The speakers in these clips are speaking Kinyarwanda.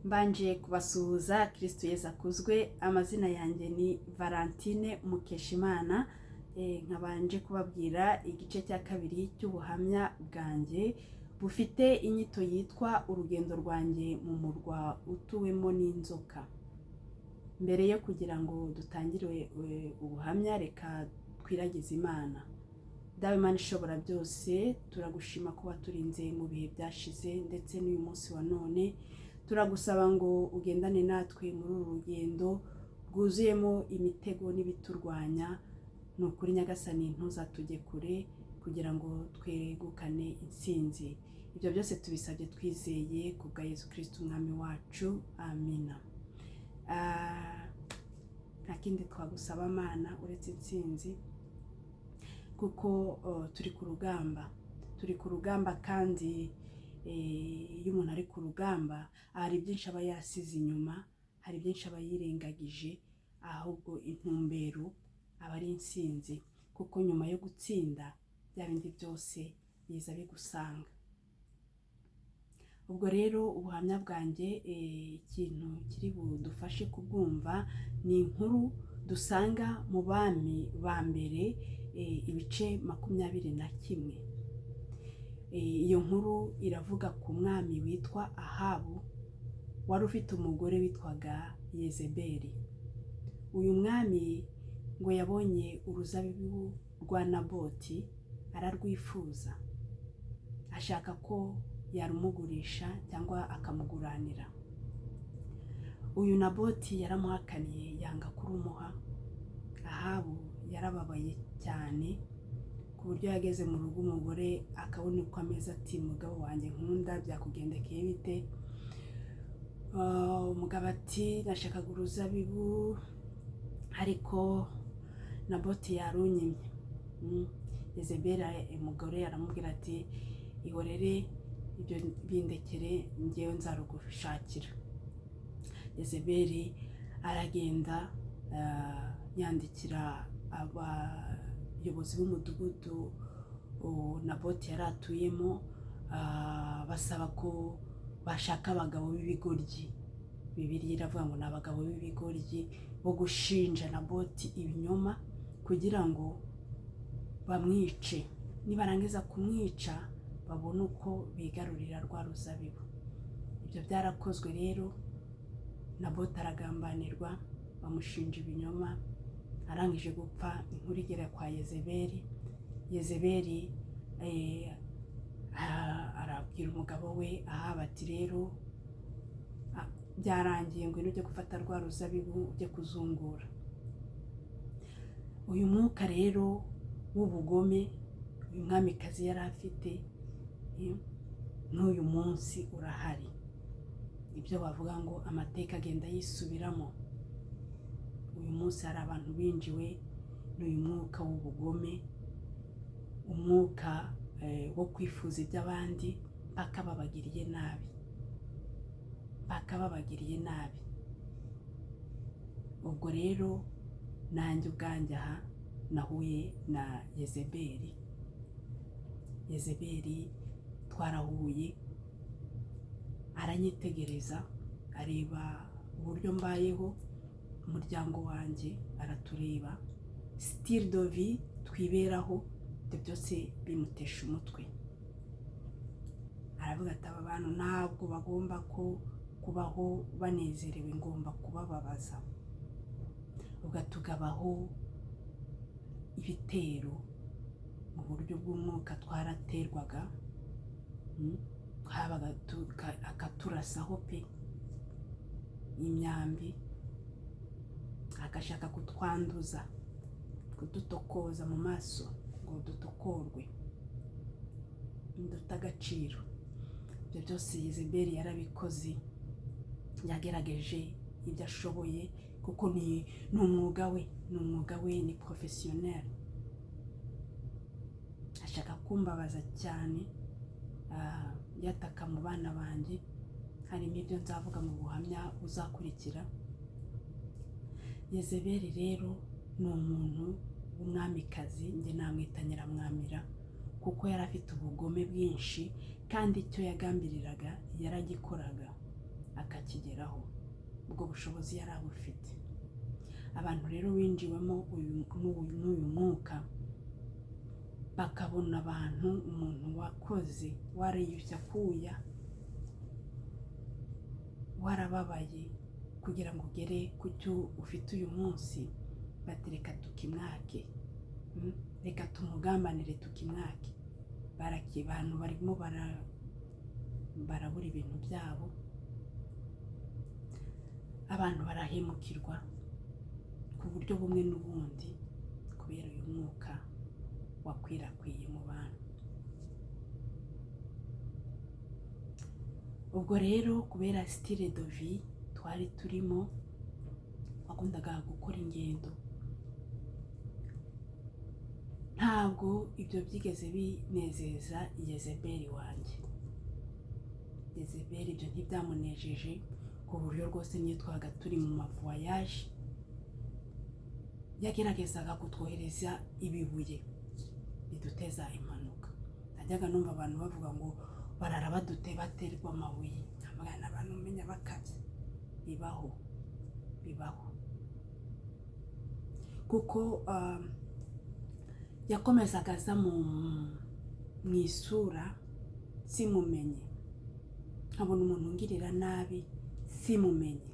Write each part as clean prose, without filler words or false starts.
Mbanje kubasuhuza, Kristo Yesu akuzwe. Amazina yanjye ni Valentine Mukeshimana. Nkabanje kubabwira igice cya kabiri cy'ubuhamya bwanjye bufite inyito yitwa "Urugendo rwanjye mu murwa utuwemo n'inzoka". Mbere yo kugira ngo dutangire ubuhamya, reka twiragize Imana. Dawe Imana ishobora byose, turagushima ko waturinze mu bihe byashize ndetse n'uyu munsi wa none. Turagusaba ngo ugendane natwe muri uru rugendo rwuzuyemo imitego n'ibiturwanya. Ni ukuri Nyagasani, ntuzatujye kure kugira ngo twegukane intsinzi. Ibyo byose tubisabye twizeye ku bwa Yesu Kirisiti Umwami wacu, amina. Nta kindi twagusaba Mana uretse intsinzi, kuko turi ku rugamba, turi ku rugamba. Kandi iyo umuntu ari ku rugamba, hari byinshi aba yasize inyuma, hari byinshi aba yirengagije, ahubwo intumbero aba ari intsinzi, kuko nyuma yo gutsinda bya bindi byose biza bigusanga. Ubwo rero ubuhamya bwanjye, ikintu kiri budufashe kubwumva ni inkuru dusanga mu Bami ba Mbere, ibice 21. Iyo nkuru iravuga ku mwami witwa Ahabu wari ufite umugore witwaga Yezebeli. Uyu mwami ngo yabonye uruzabibu rwa Naboti ararwifuza, ashaka ko yarumugurisha cyangwa akamuguranira. Uyu Naboti yaramuhakaniye, yanga kurumuha. Ahabu yarababaye cyane, ku buryo yageze mu rugo umugore akabona uko ameze, ati: "Mugabo wanjye nkunda, byakugendekeye bite?" Umugabo ati: "Nashakaga uruzabibu ariko Naboti yarunyimye." Yezebeli umugore aramubwira ati: "Ihorere, ibyo bindekere, ngewe nzarugushakira." Yezebeli aragenda, yandikira abayobozi b'umudugudu Naboti yari atuyemo, basaba ko bashaka abagabo b'ibigoryi. Bibiliya iravuga ngo ni abagabo b'ibigoryi bo gushinja Naboti ibinyoma kugira ngo bamwice, nibarangiza kumwica babone uko bigarurira rwa ruzabibu. Ibyo byarakozwe rero, Naboti aragambanirwa, bamushinja ibinyoma. Arangije gupfa, inkuru igera kwa Yezebeli. Yezebeli arabwira umugabo we Ahaba ati: "Rero byarangiye, ngwino ujye gufata rwa ruzabibu ujye kuzungura." Uyu mwuka rero w'ubugome uyu mwamikazi yari afite, n'uyu munsi urahari. Ibyo bavuga ngo amateka agenda yisubiramo. Uyu munsi hari abantu binjiwe n'uyu mwuka w'ubugome, umwuka wo kwifuza iby'abandi mpaka babagiriye nabi, mpaka babagiriye nabi. Ubwo rero nanjye ubwanjye aha nahuye na Yezebeli. Yezebeli twarahuye, aranyitegereza, areba uburyo mbayeho, umuryango wanjye aratureba, style de vie twiberaho, ibyo byose bimutesha umutwe. Aravuga ati: "Aba bantu ntabwo bagomba ko kubaho banezerewe, ngomba kubababaza." Ubwo tugabaho ibitero mu buryo bw'umwuka, twaraterwaga, habaga akaturasaho pe imyambi, agashaka kutwanduza, kudutokoza mu maso ngo dutokorwe, dute agaciro. Ibyo byose Yezebeli yarabikoze, yagerageje ibyo ashoboye, kuko ni umwuga we, ni umwuga we, ni professionnel. Ashaka kumbabaza cyane, yataka mu bana banjye. Harimo ibyo nzavuga mu buhamya buzakurikira. Yezebeli rero ni umuntu w'umwamikazi, njye namwita nyiramwamira, kuko yari afite ubugome bwinshi kandi icyo yagambiriraga yaragikoraga. akakigeraho. Ubwo bushobozi yari abufite. Abantu rero winjiwemo uyu n'uyu mwuka, bakabona abantu, umuntu wakoze, wariyushye akuya, warababaye kugira ngo ugere ku cyo ufite uyu munsi, bati: "Reka tukimwake, reka tumugambanire tukimwake." Baraki abantu barimo barabura ibintu byabo, abantu barahemukirwa ku buryo bumwe n'ubundi kubera uyu mwuka wakwirakwiye mu bantu. Ubwo rero kubera style de vie twari turimo, wakundaga gukora ingendo, ntabwo ibyo byigeze binezeza Yezebeli wanjye. Yezebeli ibyo ntibyamunejeje, ku buryo rwose niyo twabaga turi mu ma voyage yageragezaga kutwohereza ibibuye biduteza impanuka. Najyaga numva abantu bavuga ngo barara badute baterwa amabuye, nkabona abantu umenya bakabya. Bibaho, bibaho, kuko yakomezaga aza mu isura simumenye, nkabona umuntu ungirira nabi simumenye.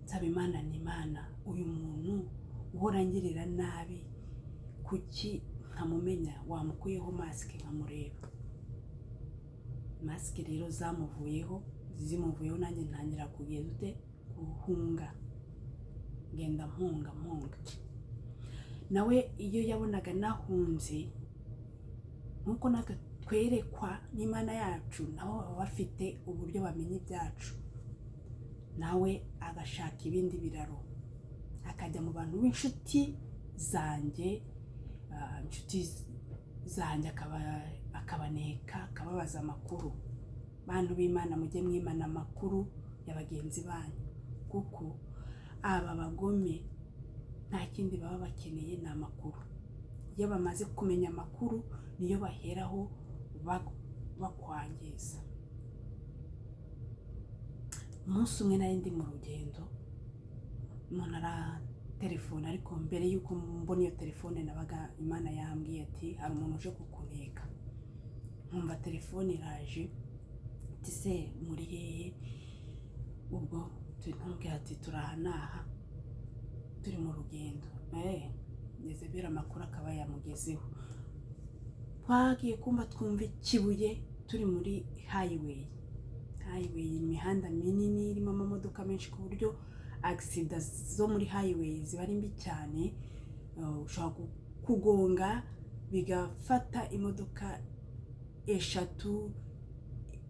Nsaba Imana, ni Imana, uyu muntu uhora angirira nabi kuki nkamumenya? Wamukuyeho masque nkamureba. Masque rero zamuvuyeho, zimuvuyeho nanjye ntangira kugenda ute, guhunga, ngenda mpunga mpunga. Nawe iyo yabonaga nahunze, nk'uko natwe twerekwa n'Imana yacu, nabo baba bafite uburyo bamenya ibyacu, nawe agashaka ibindi biraro, akajya mu bantu b'inshuti zanjye, inshuti zanjye akabaneka, akababaza amakuru. Bantu b'Imana, mujye mwimana amakuru ya bagenzi banyu, kuko aba bagome nta kindi baba bakeneye, ni amakuru. Iyo bamaze kumenya amakuru niyo baheraho bakwangiza. Umunsi umwe nari ndi mu rugendo, umuntu aratelefone, ariko mbere y'uko mbona iyo telefone nabaga Imana yambwiye ati: "Hari umuntu uje kukuneka." Nkumva telefone iraje, ati: "Se muri hehe?" Ubwo tumubwira ati: "Turi aha n'aha, turi mu rugendo." Yezebeli amakuru akaba yamugezeho. Twagiye kumva twumva ikibuye turi muri highway. Highway, imihanda minini irimo amamodoka menshi, ku buryo accident zo muri highway ziba ari mbi cyane. Ushobora kugonga bigafata imodoka eshatu,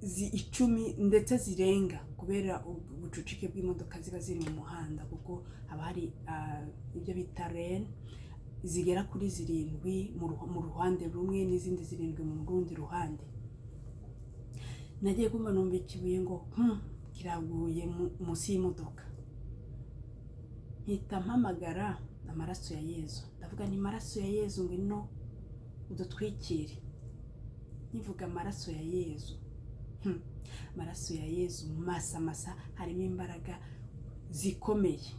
10 ndetse zirenga, kubera ubucucike bw'imodoka ziba ziri mu muhanda, kuko haba hari ibyo bita lane zigera kuri zirindwi mu ruhande rumwe n'izindi zirindwi mu rundi ruhande. Nagiye kumva numva ikibuye ngo kiraguye munsi y'imodoka. Mpita mpamagara amaraso ya Yezu, ndavuga nti: "Amaraso ya Yezu, ngwino udutwikire." Nkivuga amaraso ya Yezu, amaraso ya Yezu masa masa harimo imbaraga zikomeye.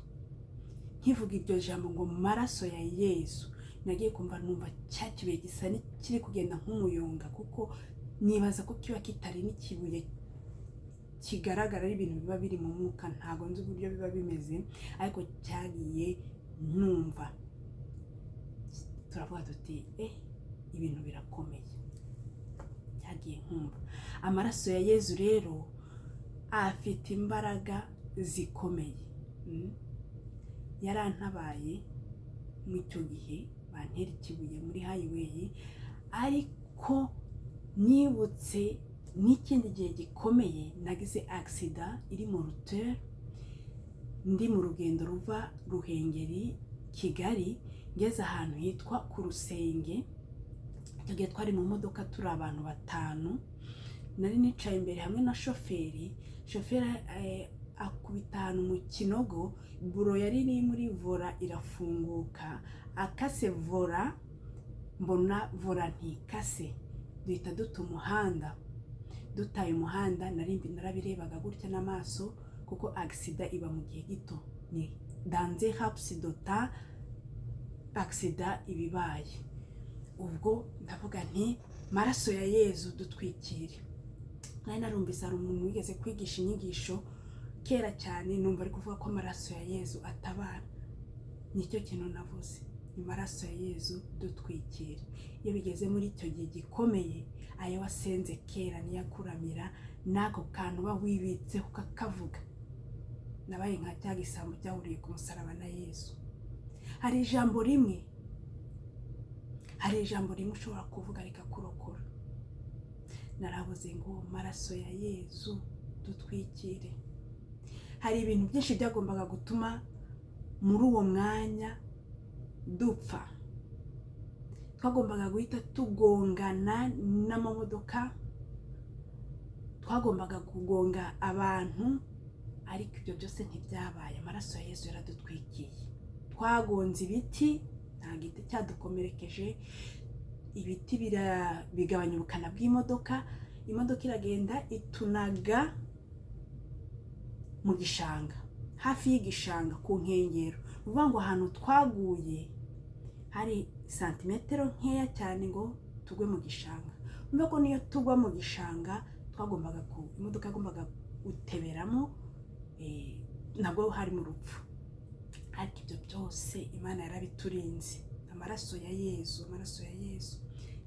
Nkivuga iryo jambo ngo maraso ya Yezu, nagiye kumva numva cya kibuye gisa n'ikiri kugenda nk'umuyonga, kuko nibaza ko kiba kitari n'ikibuye kigaragara, ari ibintu biba biri mu mwuka, ntabwo nzi uburyo biba bimeze, ariko cyagiye numva turavuga tuti: "Eh, ibintu birakomeye." Cyagiye nkumva amaraso ya Yezu rero afite imbaraga zikomeye. Yarantabaye muri icyo gihe bantera ikibuye muri highway. Ariko nibutse n'ikindi gihe gikomeye nagize accident iri mu rutere, ndi mu rugendo ruva Ruhengeri Kigali, ngeze ahantu hitwa ku Rusenge. Icyo gihe twari mu modoka turi abantu batanu, nari nicaye imbere hamwe na shoferi. Shoferi akubita ahantu mu kinogo, boulon yari iri muri volant irafunguka, akase volant, mbona volant ntikase, duhita duta umuhanda. Dutaye umuhanda, narabirebaga gutya n'amaso, kuko accident iba mu gihe gito, ni dans un laps de temps accident iba ibaye. Ubwo ndavuga nti: "Maraso ya Yezu, dutwikire." Nari narumvise hari umuntu wigeze kwigisha inyigisho kera cyane, numva ari kuvuga ko amaraso ya Yezu atabara. Nicyo kintu navuze: "Ni maraso ya Yezu, dutwikire." Iyo bigeze muri icyo gihe gikomeye, ayo wasenze kera niyo akuramira, n'ako kantu uba wibitseho ukakavuga. Nabaye nka cya gisambo cyahuriye ku musaraba na Yezu. Hari ijambo rimwe ushobora kuvuga rikakurokora. Narabuze ngo: "Maraso ya Yezu, dutwikire." Hari ibintu byinshi byagombaga gutuma muri uwo mwanya dupfa. Twagombaga guhita tugongana n'amamodoka, twagombaga kugonga abantu, ariko ibyo byose ntibyabaye. Amaraso ya Yesu yaradutwikiye. Twagonze ibiti, nta giti cyadukomerekeje. Ibiti bigabanya ubukana bw'imodoka. Imodoka iragenda itunaga mu gishanga, hafi y'igishanga ku nkengero. Ni ukuvuga ngo ahantu twaguye hari santimetero nkeya cyane ngo tugwe mu gishanga. Urumva ko niyo tugwa mu gishanga, twagombaga ku imodoka yagombaga guteberamo, nabwo hari mu rupfu. Ariko ibyo byose Imana yarabiturinze. Amaraso ya Yezu, amaraso ya Yezu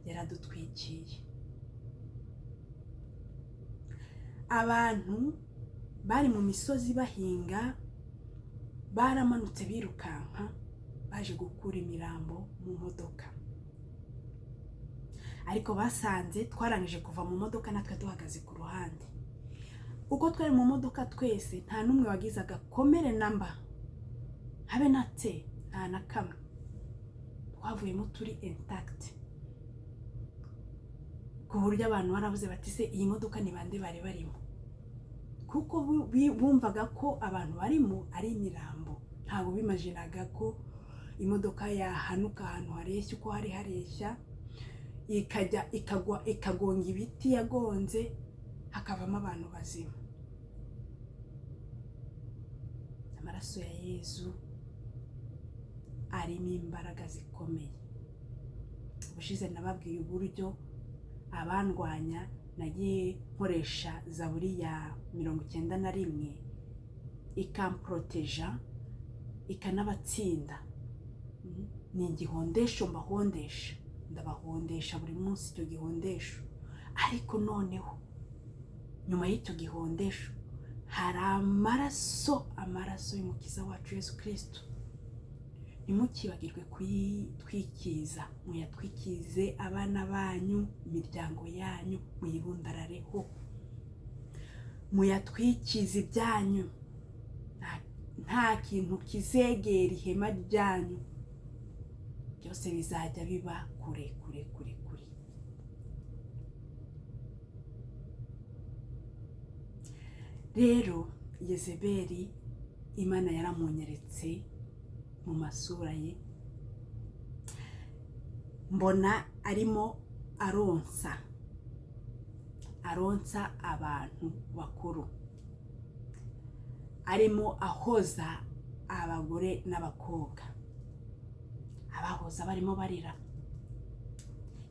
yaradutwikiye. Abantu bari mu misozi bahinga baramanutse birukanka baje gukura imirambo mu modoka, ariko basanze twarangije kuva mu modoka, natwe duhagaze ku ruhande. Uko twari mu modoka twese, nta n'umwe wagize agakomere namba, habe na tse, nta na kamwe. Twavuyemo turi intact, ku buryo abantu baravuze bati: "Se iyi modoka ni bande bari barimo?" Kuko bumvaga ko abantu barimo ari imirambo. Ntabwo bimajinaga ko imodoka yahanuka ahantu hareshya uko hari hareshya, ikajya ikagwa, ikagonga ibiti yagonze, hakavamo abantu bazima. Amaraso ya Yezu arimo imbaraga zikomeye. Ubushize nababwiye uburyo abandwanya nagiye nkoresha Zaburi ya 91, ikamporoteja, ikanabatsinda. Ni igihondesho mbahondesha, ndabahondesha buri munsi icyo gihondesho. Ariko noneho nyuma y'icyo gihondesho hari amaraso, amaraso y'Umukiza wacu Yesu Kirisito. Ntimukibagirwe kuyitwikiza, muyatwikize abana banyu, imiryango yanyu, muyibundarareho, muyatwikize ibyanyu. Nta kintu kizegera ihema ryanyu, byose bizajya biba kure kure kure kure. Rero Yezebeli Imana yaramunyeretse mu masura ye, mbona arimo aronsa, aronsa abantu bakuru, arimo ahoza abagore n'abakobwa, abahoza barimo barira.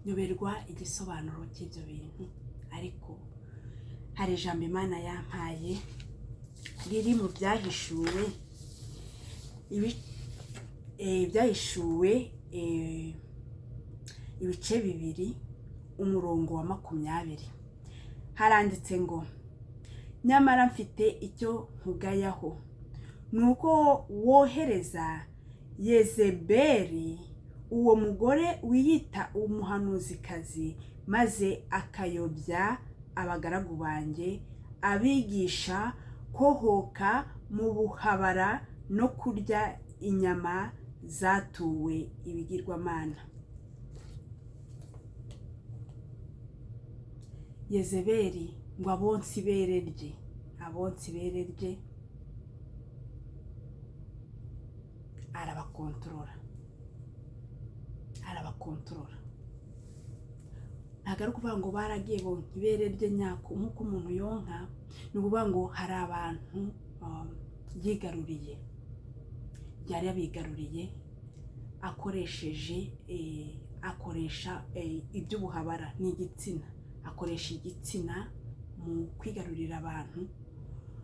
Nyoberwa igisobanuro cy'ibyo bintu, ariko hari ijambo Imana yampaye riri mu Byahishuwe, Ibyahishuwe ibice 2, umurongo wa 20. Haranditse ngo: "Nyamara mfite icyo nkugayaho, ni uko wohereza Yezebeli, uwo mugore wiyita umuhanuzikazi, maze akayobya abagaragu banjye, abigisha kohoka mu buhabara no kurya inyama zatuwe ibigirwamana." Yezebeli ngo abonse ibere rye, abonse ibere rye, arabakontorora, arabakontorora. Ntabwo ari ukuvuga ngo baragiye bonka ibere rye nyako nk'uko umuntu yonka. Ni ukuvuga ngo hari abantu yigaruriye, yari yabigaruriye akoresheje akoresha iby'ubuhabara, ni igitsina. Akoresha igitsina mu kwigarurira abantu.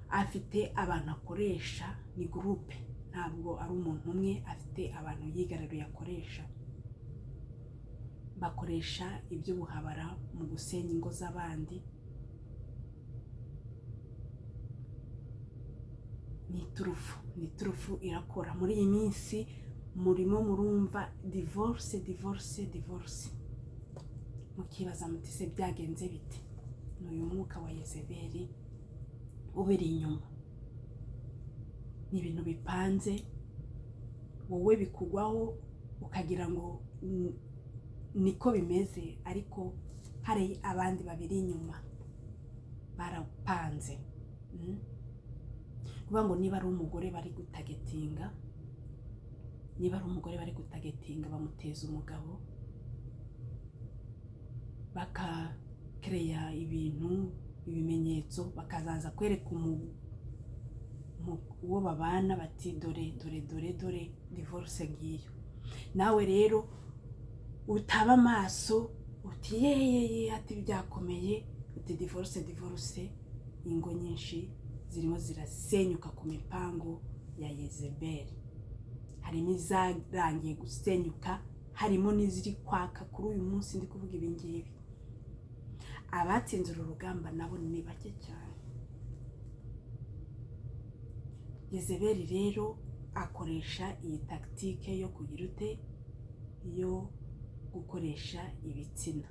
Afite abantu akoresha, ni groupe, ntabwo ari umuntu umwe. Afite abantu yigaruriye akoresha, bakoresha iby'ubuhabara mu gusenya ingo z'abandi. Ni iturufu, ni iturufu irakora. Muri iyi minsi murimo murumva divorce, divorce, divorce, mukibaza muti: "Se byagenze bite?" Ni uyu mwuka wa Yezebeli ubiri inyuma. Ni ibintu bipanze, wowe bikugwaho ukagira ngo niko bimeze, ariko hari abandi babiri inyuma barapanze. Kuvuga ngo niba ari umugore bari gutargetinga, niba ari umugore bari gutargetinga, bamuteza umugabo, bakakereya ibintu, ibimenyetso, bakazaza kwereka uwo babana bati: "Dore, dore, dore, dore divorce ngiyo." Nawe rero utaba amaso uti: "Yeyeye," ati: "Byakomeye," uti: "Divorce, divorce." Ingo nyinshi zirimo zirasenyuka ku mipango ya Yezebeli. Harimo izarangiye gusenyuka, harimo n'iziri kwaka kuri uyu munsi ndi kuvuga ibi ngibi. Abatsinze uru rugamba nabo ni bake cyane. Yezebeli rero akoresha iyi tactique yo kugira ute? Yo gukoresha ibitsina.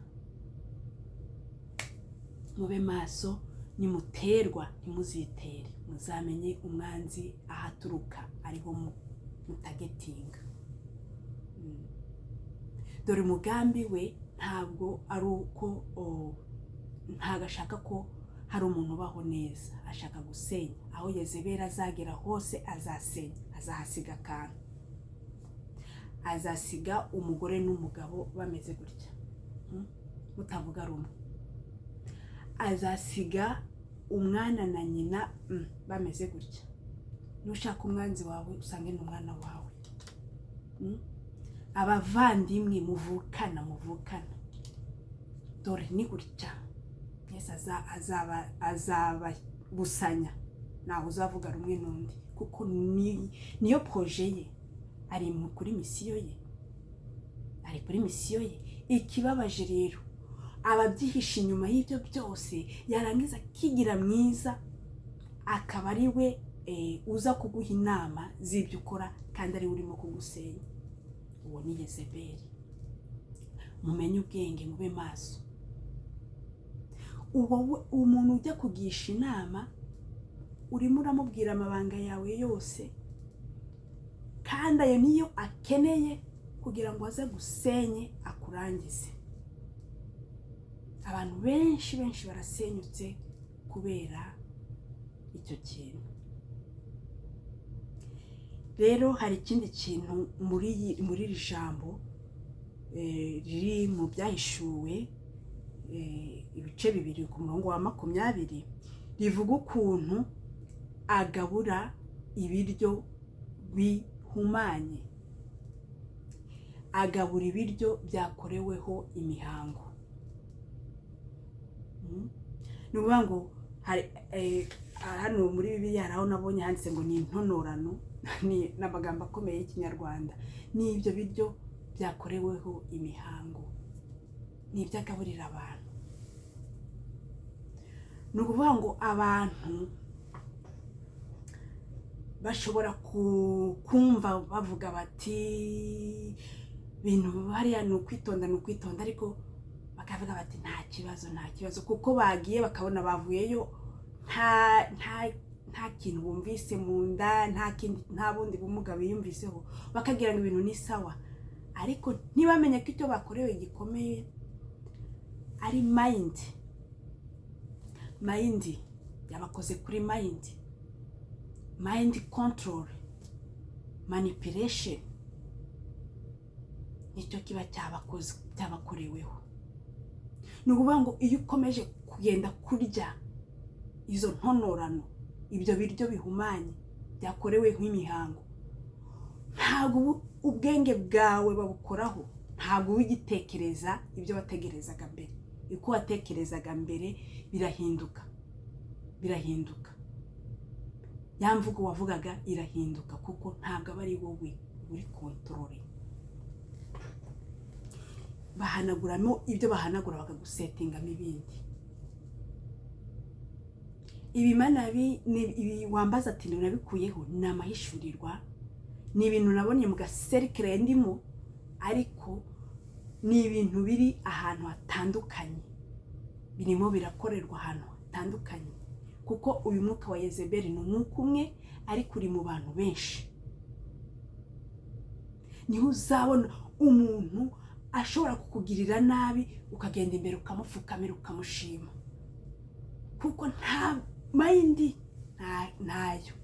Mube maso, nimuterwa ntimuzitere, muzamenye umwanzi aho aturuka, ariho mutargetinga. Dore umugambi we ntabwo ari uko, ntabwo ashaka ko hari umuntu ubaho neza, ashaka gusenya. Aho Yezebeli azagera hose azasenya, azahasiga akantu, azasiga umugore n'umugabo bameze gutya, mutavuga rumwe, azasiga umwana na nyina bameze gutya. Nushaka umwanzi wawe usange ni umwana wawe. Abavandimwe muvukana, muvukana, dore ni gutya. Yesu azababusanya, ntawe uzavuga rumwe n'undi, kuko niyo projet ye. Ari kuri mission ye, ari kuri mission ye. Ikibabaje rero, ababyihishe inyuma y'ibyo byose, yarangiza akigira mwiza, akaba ari we uza kuguha inama z'ibyo ukora kandi ari we urimo kugusenya. Uwo ni Yezebeli. Mumenye ubwenge, mube maso. Uwo umuntu ujya kugisha inama, urimo uramubwira amabanga yawe yose, kandi ayo niyo akeneye kugira ngo aze gusenye, akurangize. Abantu benshi benshi barasenyutse kubera icyo kintu. Rero hari ikindi kintu muri iri jambo riri mu Byahishuwe ibice 2 ku murongo wa 20, rivuga ukuntu agabura ibiryo bihumanye, agabura ibiryo byakoreweho imihango. Ni ukuvuga ngo hano muri Bibiliya hari aho nabonye handitse ngo ni intonorano, ni amagambo akomeye y'Ikinyarwanda. Ni ibyo biryo byakoreweho imihango, ni ibyo agaburira abantu. Ni ukuvuga ngo abantu bashobora kumva bavuga bati: "Ibintu hariya ni ukwitonda, ni ukwitonda," ariko bakavuga bati: "Nta kibazo, nta kibazo," kuko bagiye bakabona bavuyeyo nta kintu bumvise mu nda, nta kindi, nta bundi bumuga biyumviseho, bakagira ngo ibintu ni sawa, ariko ntibamenye ko icyo bakorewe gikomeye ari mind. Mind yabakoze kuri mind, mind control, manipulation, nicyo kiba cyabakoze, cyabakoreweho. Ni ukuvuga ngo iyo ukomeje kugenda kurya izo ntonorano, ibyo biryo bihumanye byakorewe nk'imihango, ntabwo ubwenge bwawe babukoraho, ntabwo uba ugitekereza ibyo watekerezaga mbere. Uko watekerezaga mbere birahinduka, birahinduka. Ya mvugo wavugaga irahinduka, kuko ntabwo aba ari wowe uri contrôle. Bahanaguramo ibyo bahanagura, bakagusettingamo ibindi. Ibimanabi ni ibi wambaza ati nabikuyeho, ni amahishurirwa, ni ibintu nabonye mu gacercle ndimo, ariko ni ibintu biri ahantu hatandukanye, birimo birakorerwa ahantu hatandukanye, kuko uyu mwuka wa Yezebeli ni umwuka umwe ariko uri mu bantu benshi. Niho uzabona umuntu ashobora kukugirira nabi, ukagenda imbere ukamupfukamira, ukamushima, kuko nta mind, ntayo,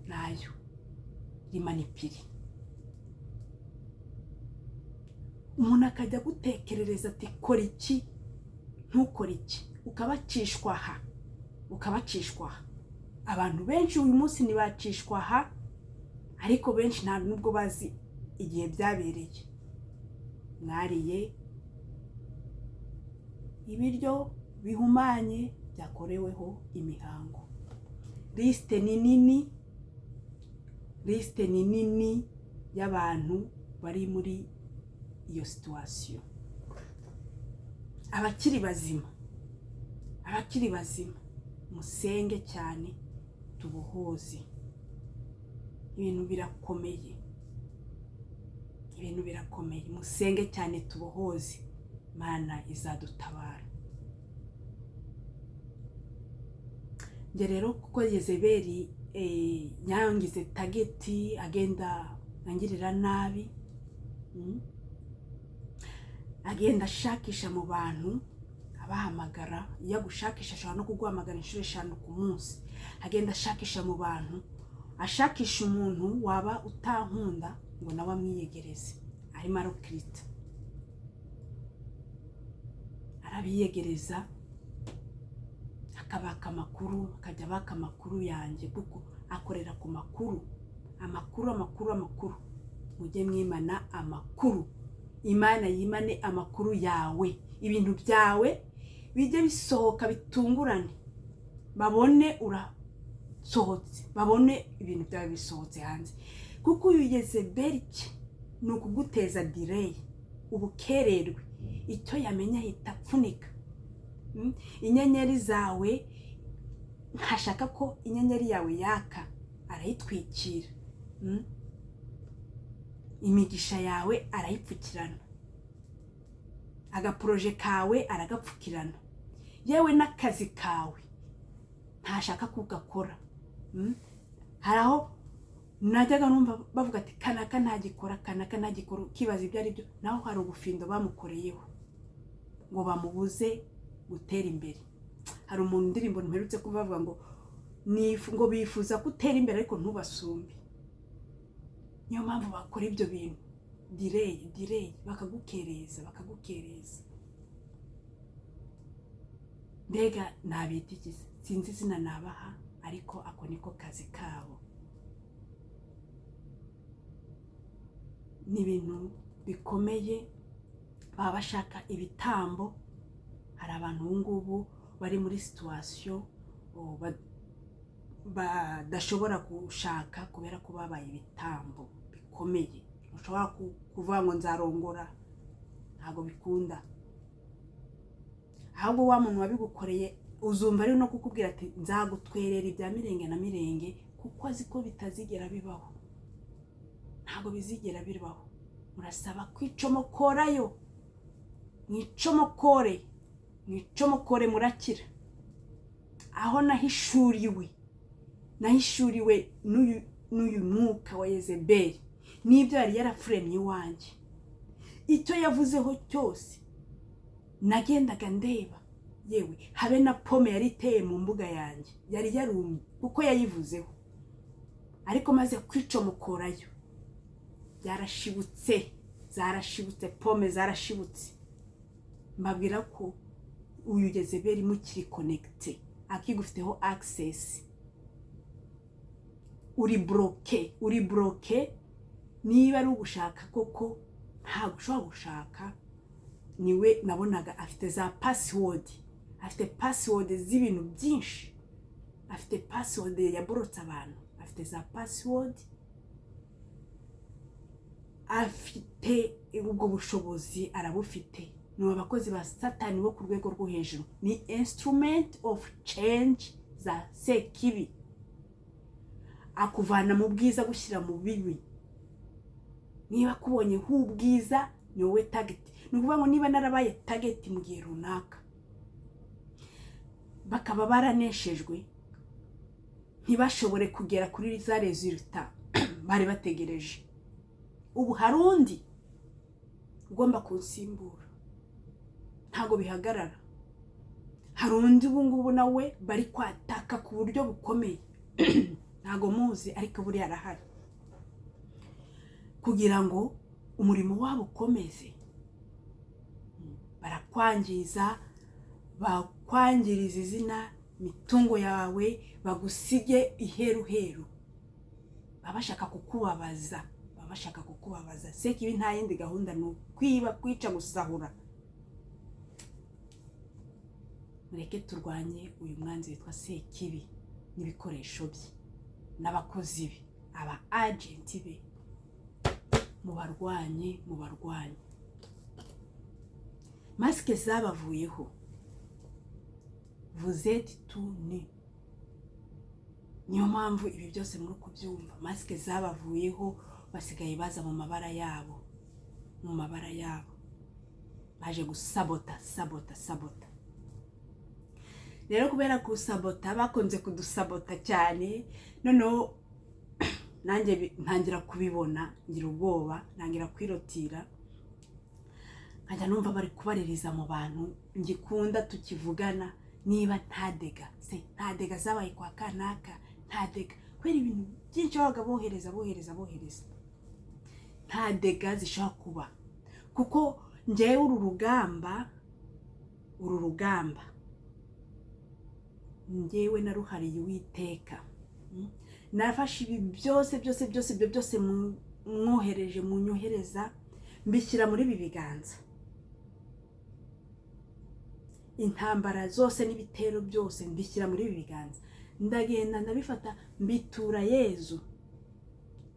ntayo rimanipulé. Umuntu akajya agutekerereza ati kora iki, ntukore iki, ukabacishwa aha, ukabacishwa aha. Abantu benshi uyu munsi ntibacishwa aha, ariko benshi nta nubwo bazi igihe byabereye. Mwariye ibiryo bihumanye byakoreweho imihango. Liste ni nini, liste ni nini y'abantu bari muri iyo situation. Abakiri bazima, abakiri bazima, musenge cyane tubohoze. Ibintu birakomeye, ibintu birakomeye. Musenge cyane tubohoze, Imana izadutabara. Njye rero, kuko Yezebeli yangize target, agenda angirira nabi, agenda ashakisha mu bantu, abahamagara. Iyo agushakisha ashobora no kuguhamagara inshuro 5 ku munsi. Agenda ashakisha mu bantu, ashakisha umuntu waba utankunda ngo nawe amwiyegereze. Arimo arecruita, arabiyegereza, akabaka amakuru, akajya abaka amakuru yanjye, kuko akorera ku makuru, amakuru, amakuru, amakuru. Mujye mwimana amakuru, Imana yimane amakuru yawe, ibintu byawe bijye bisohoka bitungurane, babone urasohotse, babone ibintu byawe bisohotse hanze. Kuko uyu Yezebeli ni ukuguteza delay, ubukererwe. Icyo yamenya ahita apfunika. Inyenyeri zawe, ntashaka ko inyenyeri yawe yaka, arayitwikira. Imigisha yawe arayipfukirana, agaprojet kawe aragapfukirana, yewe n'akazi kawe ntashaka kugakora. Hari aho najyaga numva bavuga ati kanaka ntagikora, kanaka ntagikora, ukibaza ibyo ari byo. Naho hari ubufindo bamukoreyeho ngo bamubuze gutera imbere. Hari umuntu, indirimbo mperutse kuba bavuga ngo ngo bifuza ko utera imbere ariko ntubasumbe. Niyo mpamvu bakora ibyo bintu, delay, delay, bakagukereza, bakagukereza. Mbega nabita iki? Sinzi izina nabaha, ariko ako niko kazi kabo. Ni ibintu bikomeye, baba bashaka ibitambo. Hari abantu ubu ngubu bari muri situation badashobora gushaka kubera ko babaye ibitambo bikomeye. Ushobora kuvuga ngo nzarongora, ntabwo bikunda. Ahubwo wa muntu wabigukoreye uzumva ari no kukubwira ati nzagutwerera ibya mirenge na mirenge, kuko azi ko bitazigera bibaho, ntabwo bizigera bibaho. Murasaba kwicomokorayo, mwicomokore, mwicomokore, murakira. Aho nahishuriwe, nahishuriwe n'uyu mwuka wa Yezebeli n'ibyo yari yarafuremye iwanjye. Icyo yavuzeho cyose nagendaga ndeba, yewe habe na pome yari iteye mu mbuga yanjye yari yarumye kuko yayivuzeho. Ariko maze kwicomokorayo byarashibutse, zarashibutse, pome zarashibutse. Mbabwira ko Uyu Yezebeli mukiri connecté, akigufiteho access, uri bloqué, uri bloqué. Niba ari ugushaka koko, ntabwo ushobora gushaka. Niwe nabonaga afite za password, afite password z'ibintu byinshi, afite password yaborotse abantu, afite za password, afite ubwo bushobozi, arabufite. Ni abakozi ba Satani bo ku rwego rwo hejuru, ni instrument of change za Sekibi. Akuvana mu bwiza gushyira mu bibi. Niba akubonye nk'ubwiza, ni wowe target. Ni ukuvuga ngo niba narabaye target mu gihe runaka, bakaba baraneshejwe, ntibashobore kugera kuri za résultat bari bategereje, ubu hari undi ugomba kunsimbura. Ntabwo bihagarara. Hari undi ubu ngubu nawe bari kwataka ku buryo bukomeye. Ntabwo muzi, ariko buriya arahari kugira ngo umurimo wabo ukomeze. Barakwangiza, bakwangiriza izina, imitungo yawe, bagusige iheruheru. Baba bashaka kukubabaza, baba bashaka kukubabaza. Sekibi nta yindi gahunda, ni ukwiba, kwica, gusahura. Mureke turwanye uyu mwanzi witwa Sekibi n'ibikoresho bye n'abakozi be, aba agent be. Mubarwanye, mubarwanye. Masque zabavuyeho, vous êtes tout nu. Niyo mpamvu ibi byose muri kubyumva. Masque zabavuyeho, basigaye baza mu mabara yabo, mu mabara yabo, baje gusabota, sabota, sabota. Rero kubera gusabota, bakunze kudusabota cyane. Noneho nanjye ntangira kubibona, ngira ubwoba, ntangira kwirotira, nkajya numva bari kubaririza mu bantu ngikunda tukivugana, niba nta dégâts se, nta dégâts zabaye kwa kanaka, nta dégâts, kubera ibintu byinshi babaga bohereza, bohereza, bohereza. Nta dégâts zishobora kuba, kuko ngewe uru rugamba, uru rugamba ngewe naruhariye Uwiteka. Nafashe ibi byose, byose, byose, ibyo byose mwohereje, munyohereza, mbishyira muri ibi biganza. Intambara zose n'ibitero byose mbishyira muri ibi biganza. Ndagenda ndabifata, mbitura Yezu.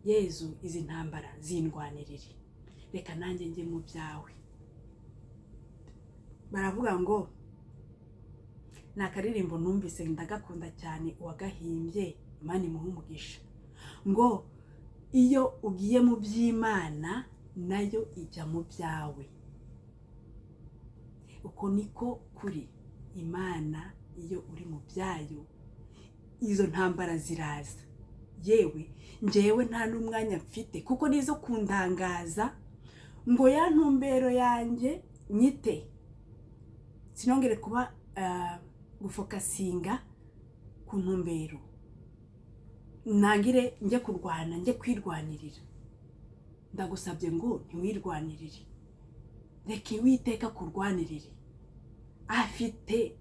Yezu, izi ntambara zindwanirire, reka nanjye njye mu byawe. Baravuga ngo ni akaririmbo numvise ndagakunda cyane, uwagahimbye Imana imuha umugisha, ngo iyo ugiye mu by'Imana, nayo ijya mu byawe. Uko niko kuri. Imana iyo uri mu byayo, izo ntambara ziraza. Yewe, ngewe nta n'umwanya mfite, kuko nizo kundangaza ngo ya ntumbero yanjye nyite, sinongere kuba gufocusinga ku ntumbero, ntangire njye kurwana, njye kwirwanirira. Ndagusabye ngo ntiwirwanirire, reka Uwiteka kurwanirire. Afite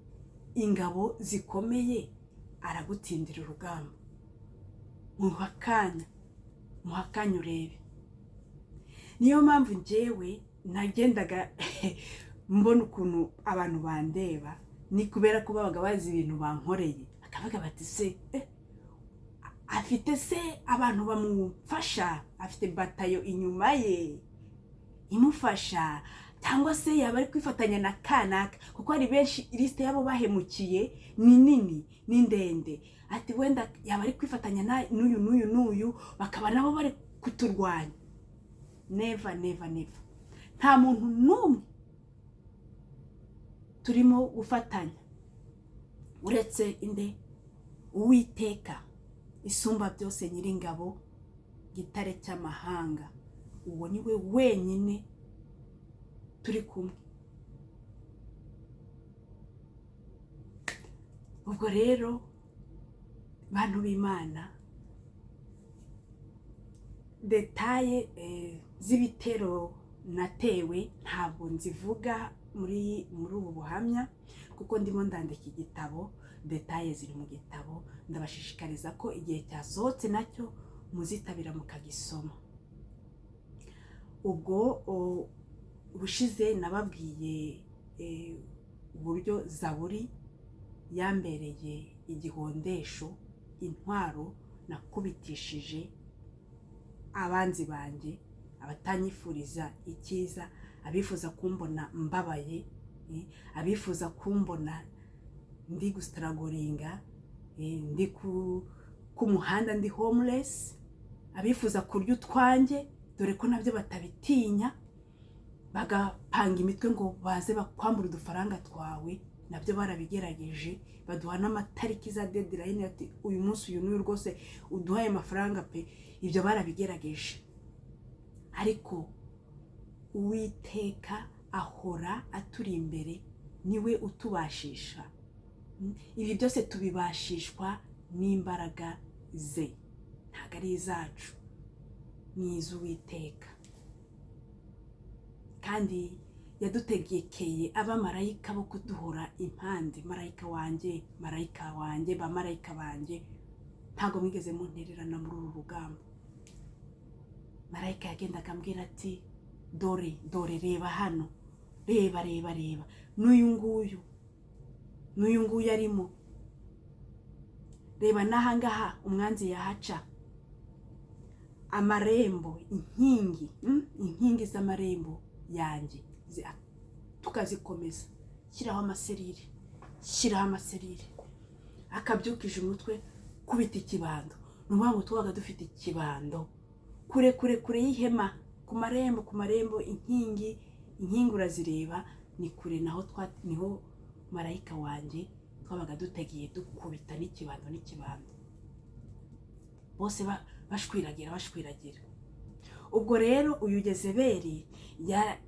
ingabo zikomeye, aragutsindira urugamba. Muha akanya, muha akanya urebe. Niyo mpamvu njyewe nagendaga mbona ukuntu abantu bandeba, ni kubera ko babaga bazi ibintu bankoreye, bakavuga bati: "Se afite se abantu bamufasha, afite batayo inyuma ye imufasha, cyangwa se yaba ari kwifatanya na kanaka?" Kuko hari benshi, liste yabo bahemukiye ni nini, ni ndende. Ati wenda yaba ari kwifatanya n'uyu n'uyu n'uyu, bakaba nabo bari kuturwanya. Never, never, never. Nta muntu n'umwe turimo gufatanya uretse inde? Uwiteka Isumba Byose, Nyiringabo, Gitare cy'amahanga. Uwo ni we wenyine turi kumwe. Ubwo rero, bantu b'Imana, détails z'ibitero natewe ntabwo nzivuga. muri ubu buhamya, kuko ndimo ndandika igitabo. Détails ziri mu gitabo. Ndabashishikariza ko igihe cyasohotse nacyo muzitabira mukagisoma. Ubwo ubushize nababwiye uburyo Zaburi yambereye igihondesho, intwaro nakubitishije abanzi banjye, abatanyifuriza icyiza, abifuza kumbona mbabaye, abifuza kumbona ndi gustrugglinga, ndi ku muhanda, ndi homeless, abifuza kurya utwanjye, dore ko nabyo batabitinya, bagapanga imitwe ngo baze bakwambura udufaranga twawe. Nabyo barabigerageje, baduha n'amatariki za deadline, ati uyu munsi uyu n'uyu rwose uduhaye amafaranga pe. Ibyo barabigerageje, ariko Uwiteka ahora aturi imbere, niwe utubashisha. Ibi byose tubibashishwa n'imbaraga ze, ntabwo ari izacu, ni iz'Uwiteka. Kandi yadutegekeye abamarayika bo kuduhora impande. Marayika wanjye, marayika wanjye, bamarayika banjye, ntabwo mwigeze muntererana muri uru rugamba. Marayika yagendaga ambwira ati: "Dore, dore, reba hano, reba, reba, reba, n'uyu nguyu, n'uyu nguyu arimo, reba n'ahangaha umwanzi yahaca." Amarembo, inkingi, inkingi z'amarembo yanjye tukazikomeza, shyiraho amaserire, shyiraho amaserire. Akabyukije umutwe, kubita ikibando. Ni ukuvuga ngo tubaga dufite ikibando kure, kure, kure y'ihema, ku marembo, ku marembo, inkingi, inkingi urazireba, ni kure, naho niho marayika wanjye twabaga dutegeye, dukubita n'ikibando, n'ikibando, bose bashwiragira, bashwiragira. Ubwo rero uyu Yezebeli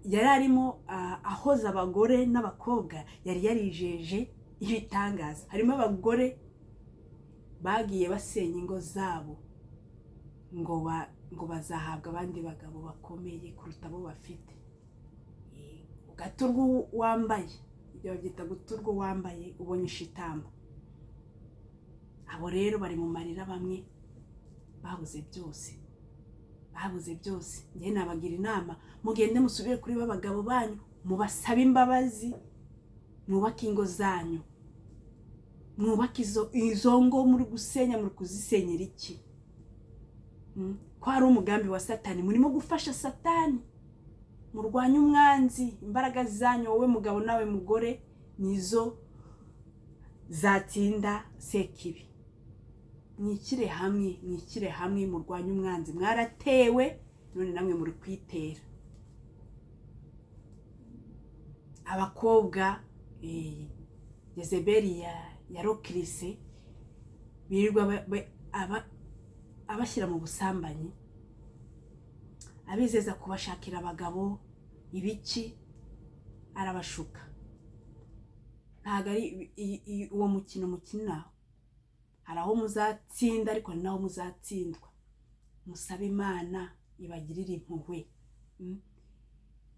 yari arimo ahoza abagore n'abakobwa, yari yarijeje ibitangaza. Harimo abagore bagiye basenya ingo zabo ngo bazahabwa abandi bagabo bakomeye kuruta abo bafite. Ugaturwa wambaye, ibyo babyita guturwa wambaye, ubonye ishitamba. Abo rero bari mu marira, bamwe babuze byose, babuze byose. Njye nabagira inama: mugende musubire kuri ba bagabo banyu, mubasabe imbabazi, mwubake ingo zanyu, mwubake izo ngo muri gusenya. Muri kuzisenyera iki? Ko hari umugambi wa Satani, murimo gufasha Satani. Murwanye umwanzi. Imbaraga zanyu, wowe mugabo nawe mugore, nizo zatsinda Sekibi. Mwikire hamwe, mwikire hamwe, murwanye umwanzi. Mwaratewe, none namwe muri kwitera. Abakobwa Yezebeli ya rokirise birirwa abashyira mu busambanyi, abizeza kubashakira abagabo, ibiki, arabashuka. Ntabwo ari uwo mukino mukina. Hari aho muzatsinda, ariko hari n'aho muzatsindwa. Musabe Imana ibagirire impuhwe,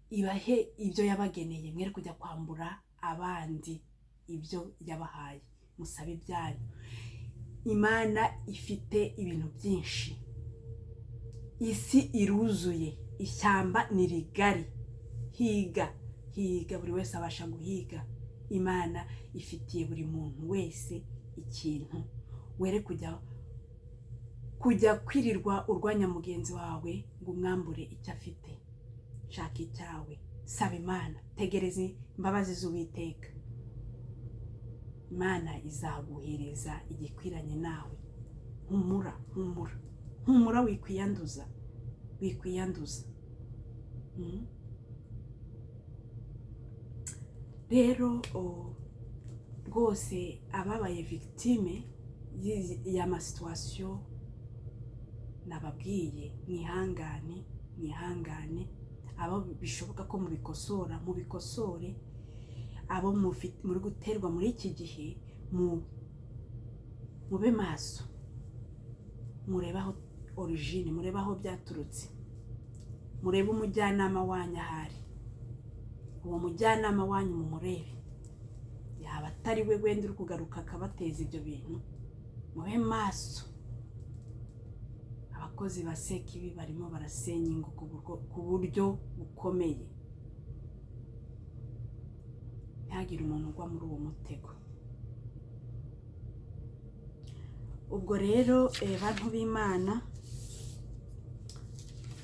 ibahe ibyo yabageneye, mwere kujya kwambura abandi ibyo yabahaye. Musabe ibyanyu. Imana ifite ibintu byinshi, isi iruzuye, ishyamba ni rigari. Higa, higa, buri wese abasha guhiga. Imana ifitiye buri muntu wese ikintu. Were kujya kwirirwa urwanya mugenzi wawe ngo umwambure icyo afite. Shaka icyawe, saba Imana, tegereza imbabazi z'Uwiteka. Imana izaguhereza igikwiranye nawe. Humura, humura, humura, wikwiyanduza, wikwiyanduza. Rero rwose ababaye victime y'amasituations nababwiye, mwihangane, mwihangane. Abo bishoboka ko mubikosora, mubikosore. Abo muri guterwa muri iki gihe, mube maso, murebe aho origine, murebe aho byaturutse, murebe umujyanama wanyu ahari. Uwo mujyanama wanyu mumurebe, yaba atari we wenda uri kugaruka akabateza ibyo bintu. Mube maso, abakozi ba Sekibi barimo barasenya ingo ku buryo bukomeye. Ntihagire umuntu ugwa muri uwo mutego. Ubwo rero bantu b'Imana,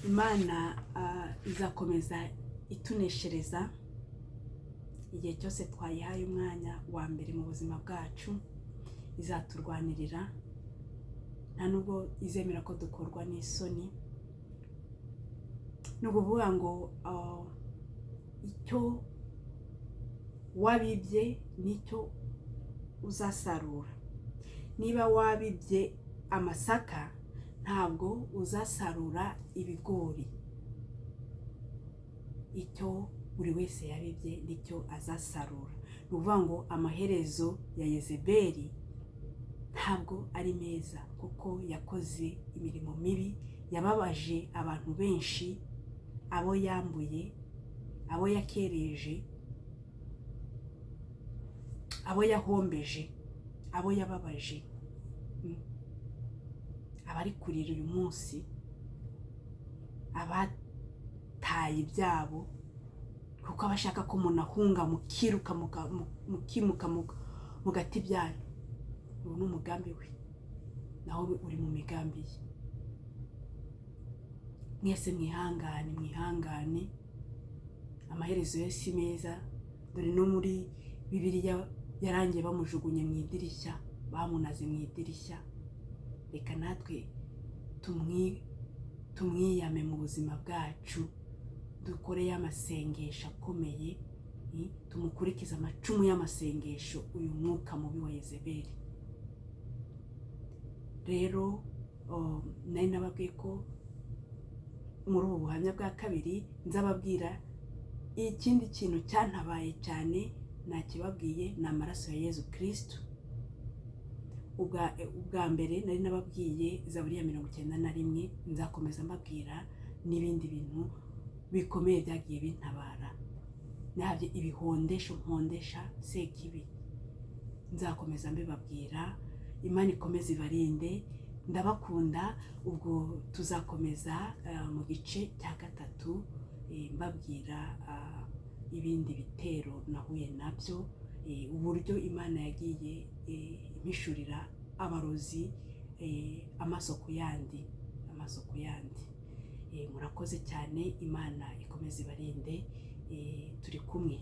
Imana izakomeza ituneshereza igihe cyose twayihaye umwanya wa mbere mu buzima bwacu. Izaturwanirira, nta nubwo izemera ko dukorwa n'isoni. Ni ukuvuga ngo icyo wabibye nicyo uzasarura. Niba wabibye amasaka, ntabwo uzasarura ibigori. Icyo buri wese yabibye nicyo azasarura. Ni ukuvuga ngo amaherezo ya Yezebeli ntabwo ari meza, kuko yakoze imirimo mibi, yababaje abantu benshi, abo yambuye, abo yakereje, abo yahombeje, abo yababaje. Abari kurira uyu munsi, abataye ibyabo, kuko abashaka ko munahunga, mukiruka, mukimuka, mugata ibyanyu. Ubu ni umugambi we, nawe uri mu migambi ye. Mwese mwihangane, mwihangane, amaherezo ye si meza. Dore no muri Bibiliya yarangiye bamujugunye mu idirishya, bamunaze mu idirishya. Reka natwe tumwiyame mu buzima bwacu, dukore y'amasengesho akomeye, tumukurikize amacumu y'amasengesho uyu mwuka mubi wa Yezebeli. Rero nari nababwiye ko muri ubu buhamya bwa kabiri nzababwira ikindi kintu cyantabaye cyane. Nakibabwiye, ni amaraso ya Yezu Kirisitu. Ubwa mbere nari nababwiye Zaburi ya 91. Nzakomeza mbabwira n'ibindi bintu bikomeye byagiye bintabara, nabyo ibihondesho mpondesha Sekibi, nzakomeza mbibabwira. Imana ikomeze ibarinde, ndabakunda. Ubwo tuzakomeza mu gice cya gatatu, mbabwira ibindi bitero nahuye nabyo, uburyo Imana yagiye impishurira abarozi amaso ku yandi, amaso ku yandi. Murakoze cyane, Imana ikomeze ibarinde, turi kumwe.